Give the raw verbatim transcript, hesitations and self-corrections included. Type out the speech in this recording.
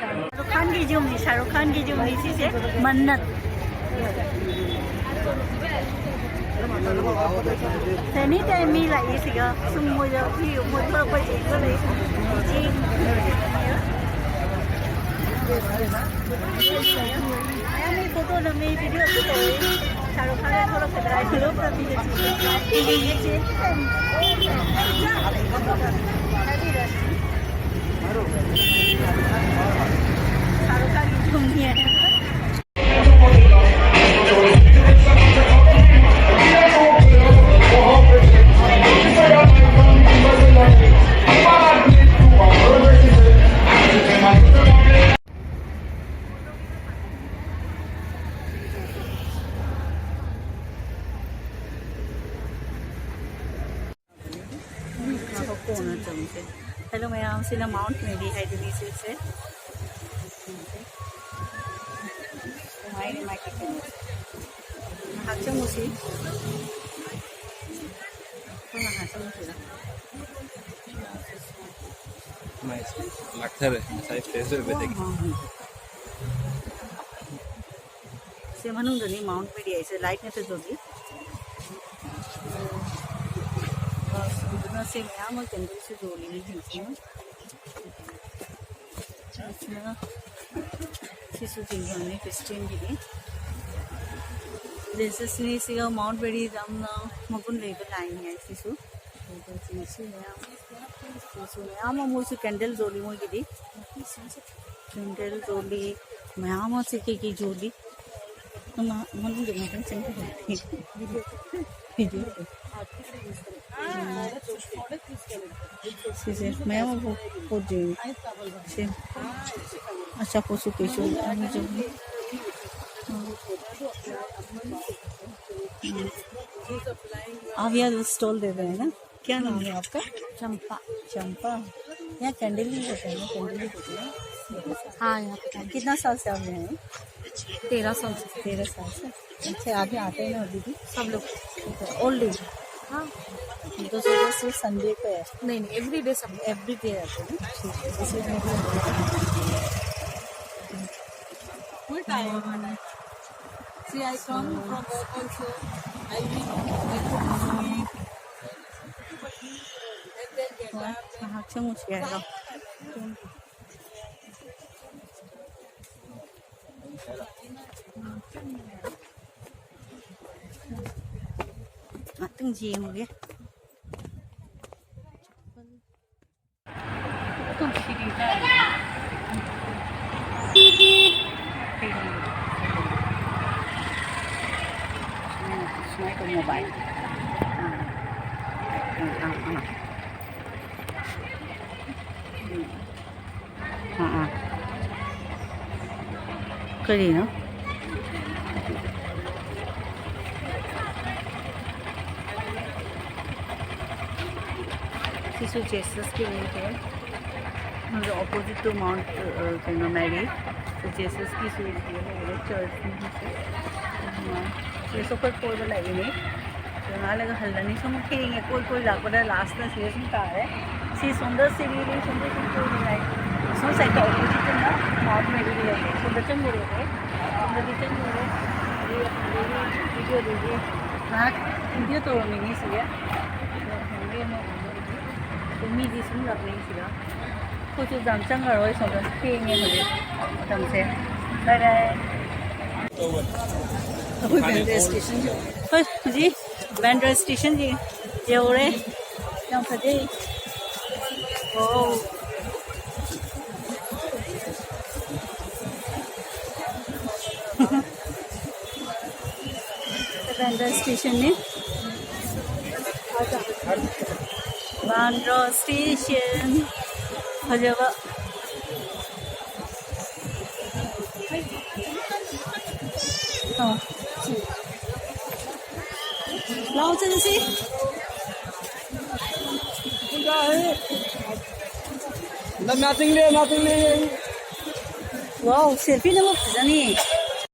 ꯁꯥꯔꯨꯈ ꯈꯥꯟꯒꯤ ꯌꯨꯝꯅꯤ, ꯁꯥꯔꯨꯈ ꯈꯥꯟꯒꯤ ꯌꯨꯝꯅꯤ ꯁꯤꯁꯦ, ꯃꯟꯅꯠ꯫ ꯇꯦꯅꯤ ꯇꯦ ꯃꯤ ꯂꯥꯛꯏ ꯁꯤꯒ, ꯁꯨꯝ ꯃꯣꯏꯗ ꯐꯤ ꯃꯣꯏ ꯊꯣꯛꯂꯛꯄ ꯌꯦꯡꯉꯒ ꯂꯩ꯫ ꯃꯌꯥꯝ ꯃꯤ ꯐꯣꯇꯣ ꯅꯝꯃꯤ, ꯚꯤꯗꯤꯑꯣꯁꯨ ꯇꯧꯏ꯫ ꯁꯥꯔꯨꯈ ꯈꯥꯟꯒ ꯊꯣꯛꯂꯛꯀꯗ꯭ꯔꯥ ꯍꯥꯏꯅ ꯂꯣꯛꯇ ꯃꯤꯅ ꯆꯤꯡꯅꯩ꯫ ꯁꯥꯔꯨꯈ ꯈꯥꯟꯒꯤ ꯌꯨꯝꯅꯤ ꯍꯥꯏꯅ꯫ ꯉꯥꯏꯈꯣ, ꯀꯣꯟꯅ ꯆꯪꯁꯦ꯫ ꯍꯦꯜꯂꯣ ꯃꯌꯥꯝ, ꯁꯤꯅ ꯃꯥꯎꯟꯠ ꯃꯦꯔꯤ ꯍꯥꯏꯗꯨꯅꯤ ꯁꯤꯁꯦ꯫ ꯃꯥꯏ, ꯃꯥꯏ ꯀꯩꯅꯣ꯫ ꯉꯥꯏꯍꯥꯛ ꯆꯪꯉꯨꯁꯤ꯫ ꯉꯥꯏꯍꯥꯛ ꯆꯪꯉꯨꯁꯤꯔ? ꯃꯥꯏꯁꯦ ꯂꯥꯛꯊꯔꯦ ꯉꯁꯥꯏ ꯐ꯭ꯔꯦꯁ ꯑꯣꯏꯕꯗꯒꯤ꯫ ꯁꯦ ꯃꯅꯨꯡꯗꯅꯤ ꯃꯥꯎꯟꯠ ꯃꯦꯔꯤ ꯍꯥꯏꯁꯦ, ꯂꯥꯏꯠ ꯉꯥꯛꯇ ꯇꯧꯕꯤ꯫ ꯑꯗꯨꯅ ꯁꯦ ꯃꯌꯥꯝ ꯑꯃ ꯀꯦꯟꯗꯜꯁꯨ ꯌꯣꯜꯂꯤ ꯃꯤꯁꯤꯡꯁꯤꯅ꯫ ꯑꯁꯤꯅ ꯁꯤꯁꯨ ꯆꯤꯡꯐꯝꯅꯤ ꯈ꯭ꯔꯤꯁꯇꯤꯌꯟꯒꯤꯗꯤ꯫ ꯖꯤꯁꯁꯅꯤ ꯁꯤꯒ ꯃꯥꯎꯟꯠ ꯃꯦꯔꯤ ꯌꯥꯝꯅ ꯃꯒꯨꯟ ꯂꯩꯕ ꯂꯥꯏꯅꯤ ꯍꯥꯏ ꯁꯤꯁꯨ꯫ ꯑꯗꯨꯒ ꯁꯤ ꯃꯌꯥꯝ, ꯁꯤꯁꯨ ꯃꯌꯥꯝ ꯑꯃ ꯃꯣꯏꯁꯨ ꯀꯦꯟꯗꯜ ꯌꯣꯜꯂꯤ ꯃꯣꯏꯒꯤꯗꯤ꯫ ꯀꯦꯟꯗꯜ ꯌꯣꯜꯂꯤ, ꯃꯌꯥꯝ ꯑꯃ ꯁꯤ ꯀꯩꯀꯩ ꯌꯣꯜꯂꯤ꯫ ꯑꯃ ꯃꯅꯨꯡꯗ ꯉꯥꯛꯇꯪ ꯆꯪꯈꯤꯒꯦ꯫ ꯚꯤꯗꯤꯑꯣ꯫ ꯁꯤꯁꯦ ꯃꯌꯥꯝ ꯑꯃ ꯄꯣꯠ ꯌꯣꯜꯂꯤ꯫ ꯁꯤ ꯑꯆꯥꯄꯣꯠꯁꯨ ꯀꯩꯁꯨ ꯌꯥꯝ ꯌꯣꯜꯂꯤ꯫ आप यहाँ स्टॉल दे रहे हैं ना? क्या नाम है आपका? चंपा। चंपा। यहाँ कैंडल भी होता है ना, कैंडल भी होती है। हाँ, यहाँ पे कैंडल। कितना साल से आप यहाँ हैं? तेरह साल से। तेरह साल से। अच्छा, आगे आते हैं ना दीदी? सब लोग। ठीक है, ओल्ड एज। हाँ। तो सुबह से संडे पे है? नहीं, नहीं, एवरी डे सब। एवरी डे आते हैं ना? ठीक है, इसी में भी। Full time. See, I come from work also. I eat, I cook, I eat. And then get up. हाँ, अच्छा, मुझे आएगा। ꯉꯥꯛꯇꯪ ꯌꯦꯡꯉꯨꯒꯦ꯫ ꯁꯨꯃꯥꯏꯅ ꯇꯧ ꯃꯣꯕꯥꯏꯜ꯫ ꯑꯥ, ꯑꯥ, ꯑꯥ, ꯑꯥ꯫ ꯎꯝ꯫ ꯑꯥ, ꯑꯥ꯫ ꯀꯔꯤꯅꯣ? ꯁꯤꯁꯨ ꯖꯦꯁꯁꯀꯤꯅꯦ꯫ ꯃꯥꯒꯤ opposite to Mount, ꯑ, ꯀꯩꯅꯣ, ꯃꯦꯔꯤ꯫ ꯁꯤ ꯖꯦꯁꯁꯀꯤꯁꯨ ꯂꯩꯔꯦ, ꯆꯔꯆꯅꯤ ꯁꯤꯁꯦ꯫ ꯑꯗꯨꯅ ꯁꯤꯗꯁꯨ ꯑꯩꯈꯣꯏ ꯀꯣꯏꯕ ꯂꯥꯛꯏꯅꯦ꯫ ꯑꯗꯣ ꯉꯥꯏꯍꯥꯛ ꯂꯩꯔꯒ ꯍꯜꯂꯅꯤ꯫ ꯁꯨꯝ ꯊꯦꯡꯉꯦ, ꯀꯣꯏ ꯀꯣꯏ ꯂꯥꯛꯄꯗ ꯂꯥꯁꯇ ꯁꯤꯗ ꯁꯨꯝ ꯇꯥꯔꯦ꯫ ꯁꯤ ꯁꯣꯝꯗ ꯁꯤꯔꯤꯅꯤ, ꯁꯣꯝꯗ ꯁꯨꯝ ꯀꯣꯏꯕ ꯌꯥꯏ꯫ ꯁꯣꯝ ꯁꯥꯏꯠꯇ opposite ꯇꯅ Mount Mary ꯂꯩꯔꯦ꯫ ꯁꯣꯝꯗ ꯆꯪꯉꯨꯔꯦ꯫ ꯁꯣꯝꯗꯗꯤ ꯆꯪꯉꯨꯔꯦ꯫ ꯑꯗꯨꯒ ꯁꯣꯝꯗꯒꯤ video ꯗꯨꯒꯤ ꯉꯥꯏꯍꯥꯛ video ꯇꯧꯔꯝꯃꯤꯅꯤ ꯁꯤꯒ꯫ ꯑꯗꯣ ꯍꯣꯔꯦꯟ ꯑꯃꯨꯛ ꯑꯗꯨꯝ ꯃꯤꯗꯤ ꯁꯨꯝ ꯂꯥꯛꯅꯩ ꯁꯤꯗ꯫ ꯑꯩꯈꯣꯏꯁꯨ ꯌꯥꯝ ꯆꯪꯉꯔꯣꯏ, ꯁꯣꯝꯗ ꯊꯦꯡꯉꯦ ꯍꯧꯖꯤꯛ ꯃꯇꯝꯁꯦ꯫ Bye bye꯫ ꯑꯩꯈꯣꯏ ꯕꯦꯟꯗ꯭ꯔꯥ ꯁ꯭ꯇꯦꯁꯟꯁꯦ, ꯍꯣꯏ, ꯍꯧꯖꯤꯛ ꯕꯦꯟꯗ꯭ꯔꯥ ꯁ꯭ꯇꯦꯁꯟꯁꯦ ꯌꯧꯔꯦ꯫ ꯌꯥꯝ ꯐꯖꯩ꯫ ꯋꯥꯎ꯫ ꯕꯦꯟꯗ꯭ꯔꯥ ꯁ꯭ꯇꯦꯁꯟꯅꯤ꯫ ꯕꯦꯟꯗ꯭ꯔꯥ ꯁ꯭ꯇꯦꯁꯟ꯫ ꯐꯖꯕ꯫ ꯑꯣ꯫ ꯂꯥꯛꯑꯣ ꯆꯠꯂꯁꯤ꯫ Nothing there, nothing there. Wow, selfie ꯅꯝꯕ ꯐꯖꯅꯤ꯫